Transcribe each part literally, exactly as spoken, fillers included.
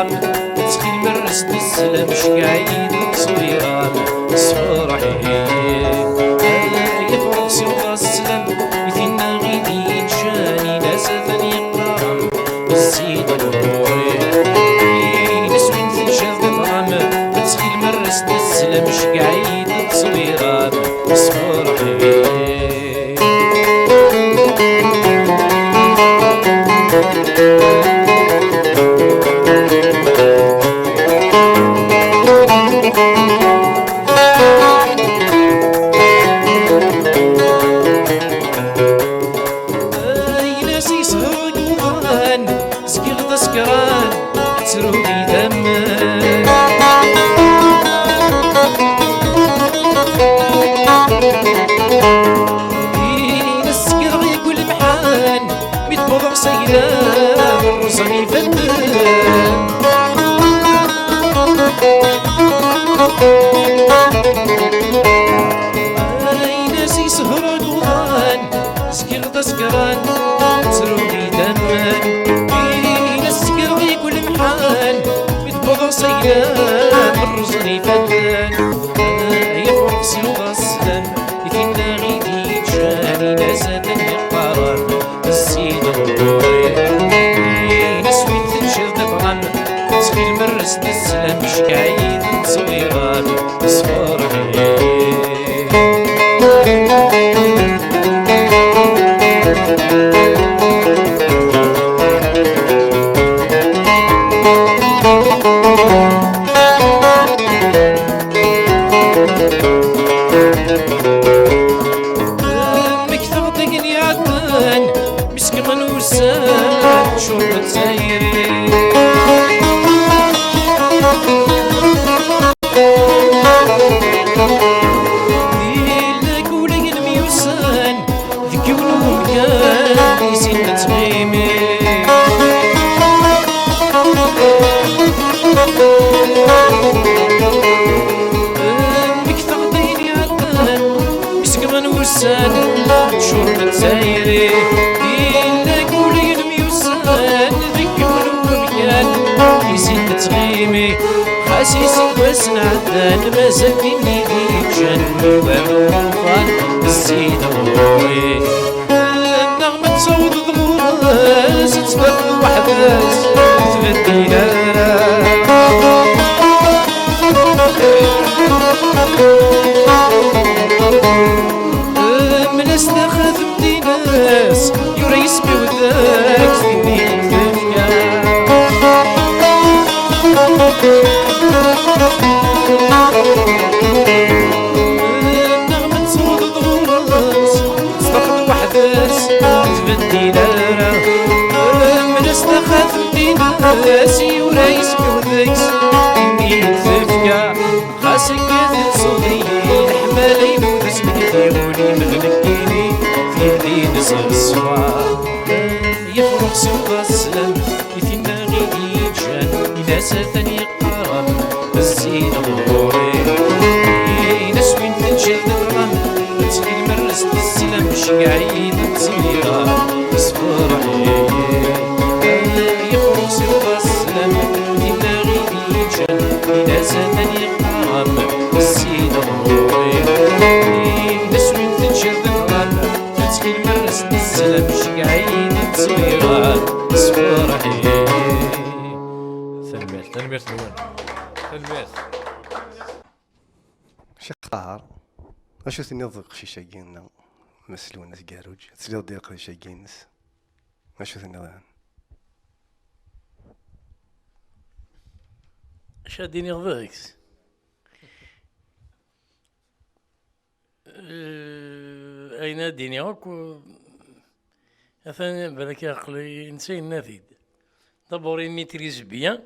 Ttxil mer as-d-sslam, ceggeɛ-iyi-d ttṣebbiran, sferḥ-iyi. Ay afrux siweḍ-as sslam i tinna i d-yeǧǧan, in-as atan yeqqar-am, zzi-d ɣur-i. Ines win teǧǧiḍ d ṭṭlam, ttxil mer as-d-sslam, ceggeɛ-iyi-d ttṣebbiran, sferḥ-iyi. Ayla-s yesher deg uḍan, zgiɣ d asekran, ttruɣ idammen. Ini-as zgiɣ deg ulemḥan, mi d-wwḍeɣ s ayla, rrẓen ifadden. Ayla-s yesher deg uḍan, zgiɣ d asekran, ttruɣ idammen. Ini-as zgiɣ deg ulemḥan, mi d-wwḍeɣ s ayla, rrẓen ifadden. Ay afrux siweḍ-as sslam i tinna i d-yeǧǧan, in-as atan yeqqar-am, zzi-d ɣur-i. Ines win teǧǧiḍ d ṭṭlam, ttxil mer as-d-sslam, ceggeɛ-iyi-d ttṣebbiran, sferḥ-iyi. Mmektaɣ-d ayen iɛeddan, mi s-kemmlen wussan, ččuren d tayri. Di lakul ayen myussan, deg yiwen wemkan i sin nettɣimi. Mmektaɣ-d ayen iɛeddan, mi s-kemmlen wussan, ččuren d tayri. Di lakul ayen myussan, deg yiwen wemkan i sin nettɣimi. Xas iseggasen ɛeddan, mazal tin i d-yeǧǧan, yuba d uṭufan, zzi-d ɣur-i. Neɣ ma tessawḍeḍ ɣur-s, ad tfeqdeḍ weḥd-s, ur tbeddil ara. Mel-as taxatemt-ines, yura yisem-iw deg-s, tin i d-tefka. Neɣ ma tessawḍeḍ ɣur-s, teṭṭef-d weḥd-s, ur tbeddil ara. Mel-as taxatemt-ines, yura yisem-iw deg-s, tin i d-tefka. Xas akka tettsuḍ-iyi, leḥmala-inu d asmekti, ul-im d nekkini, tildi-ines d ṣṣfa. Yefruḥ siweḍ-as sslam i tinna i d-yeǧǧan, in-as atan yeqqar-am, zzi-d ɣur-i. Ini-as win teǧǧiḍ d ṭṭlam, ttxil mer as-d-sslam, ceggeɛ-iyi-d ttṣebbiran, sferḥ-iyi. Yefruḥ siweḍ-as sslam, tinna i d-yeǧǧan, in-as atan yeqqar-am, zzi-d ɣur-i. Ini-as win teǧǧiḍ d ṭṭlam, ttxil mer as-d-sslam, ceggeɛ-iyi-d ttṣebbiran, sferḥ-iyi. Tanemmirt, tanemmirt-nwen. Tanemmirt. Ccix Ṭaher, acu tenniḍ deg uqcic-agi-nneɣ, Mass Lwennas Garruǧ? Ad tesliḍ-d i leqdic-agi-ines? Acu tenniḍ? Acu ad d-iniɣ deg-s? Eh, ayen ad d-iniɣ akk, atan balak aql-i netta yenna-t-id. D'abord, il maîtrise bien.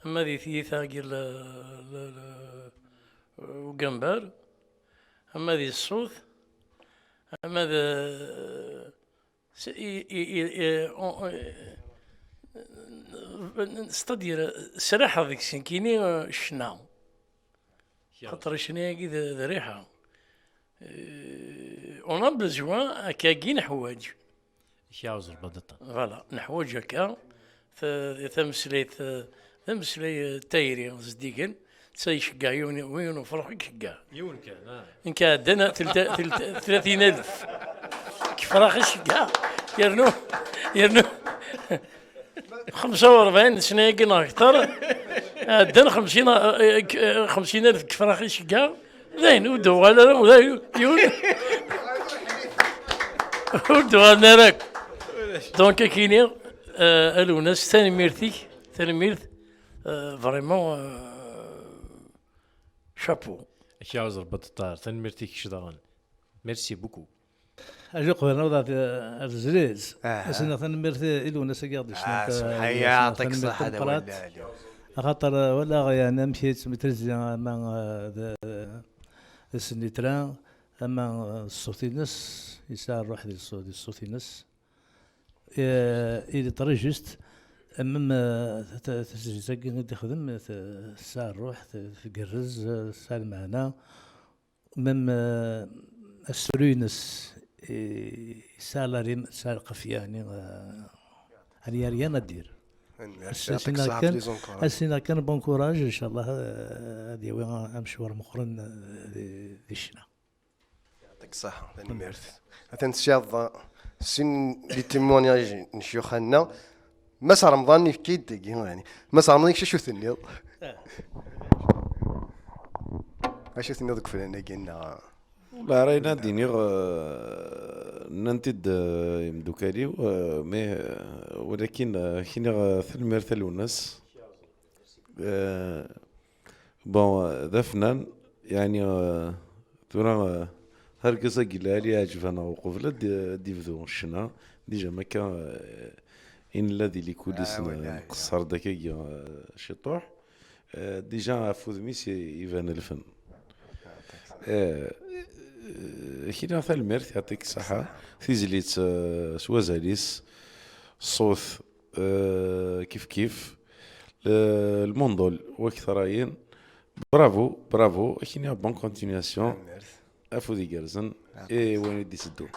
Ama di tyita n ugambar, ama di ṣṣut, ama d, s-, i, i, i, i, on, c'est-à-dire, sraḥeɣ deg-s nekkini, eh, ccna. Xaṭer ccna-agi d, d rriḥa. Eh, on a besoin, akkagi neḥwaǧ. Voilà, neḥwaǧ akka. Ta- tameslayt, eh, d ameslay, eh, tayri zeddigen, tta iceggeɛ yiwen, yiwen ufrux i iceggeɛ. Yiwen kan, ah. Nekk ɛeddan telt-, telt-, tlatin alef. Kefrax iceggeɛ. Yernu, yernu. Xemsa u rebɛin sna-agi neɣ akter. Ɛeddan xemsin, eh, eh, xemsin alef kefrax iceggeɛ. Dayen, ur d-uɣal ara, ula yiwen. Ur d-uɣalen ara akk. Donc, akini, euh, a Lwennas, tanemmirt-ik, tanemmirt, euh, vraiment, euh, chapeau. Ak yaɛuz Rebbi aṭṭar, tanemmirt i kečč daɣen. Merci beaucoup. Acu qbel naweḍ ar, ar tezlit. Aha. As-nniɣ tanemmirt i Lwennas-agi i ɣ-d-yecnan. Ah, ta-, subḥan-, ya, yecnan, tanemmirt tameqqrant. Axaṭer, euh, walaɣ, yani, amek i yettmitrizi ama, euh, d, d snitra, ama, euh, d ṣṣut-ines, yesɛa ṛṛuḥ di ṣṣu-, di ṣṣut-ines. Eh, il est très juste, même, euh, ta-, ta-, tasezlit-agi i d-ixdem, t-, tesɛa ṛṛuḥ, t-, tgerrez, eh, tesɛa lmeɛna. Même, euh, asefru-ines, eh, yesɛa la rime, tesɛa lqefya, yani, euh, il y a rien à dire. Ass-, ass-iniɣ kan, ass-iniɣ kan bon courage, inchallah, euh, ad yawi amecwar meqqren, euh, di, di ccna. Yɛṭik ṣṣeḥḥa, tanemmirt. Atan tesɛiḍ sin les témoignages n ccyuxa-nneɣ. Mass Remḍan yefka-yi-d dagi, yani. Mass Remḍan, kečč acu tenniḍ? Acu tenniḍ deg ufran-agi, neɣ? Wala, ara yella ad d-iniɣ, eh, nnan-t-id, eh, imdukal-iw, eh, mais, eh, walakin, eh, ad k-iniɣ, eh, tanemmirt a Lwennas. Eh, bon, eh, d afnan, yani, eh, tura, eh, argaz-agi lɛali iɛǧeb-aneɣ uqbel ad d-, ad d-ibdu ccna. Déjà, makka, eh, i nella di les coulisses, ah, n-, wala, nqeṣṣer-d akkagi, eh, ciṭuḥ. Eh, déjà, ɣef wudem-is i-, iban lfen. Eh, eh, kina tanemmirt, yɛṭik ṣṣeḥḥa. Tizlit, eh, s wazal-is, ṣṣut, eh, kif kif. Le-, lmundul, wak tṛayin. Bravo, bravo. Akini, bonne continuation. Tanemmirt. Afud igerrzen. Yɛṭik. I wayen i d-iteddun.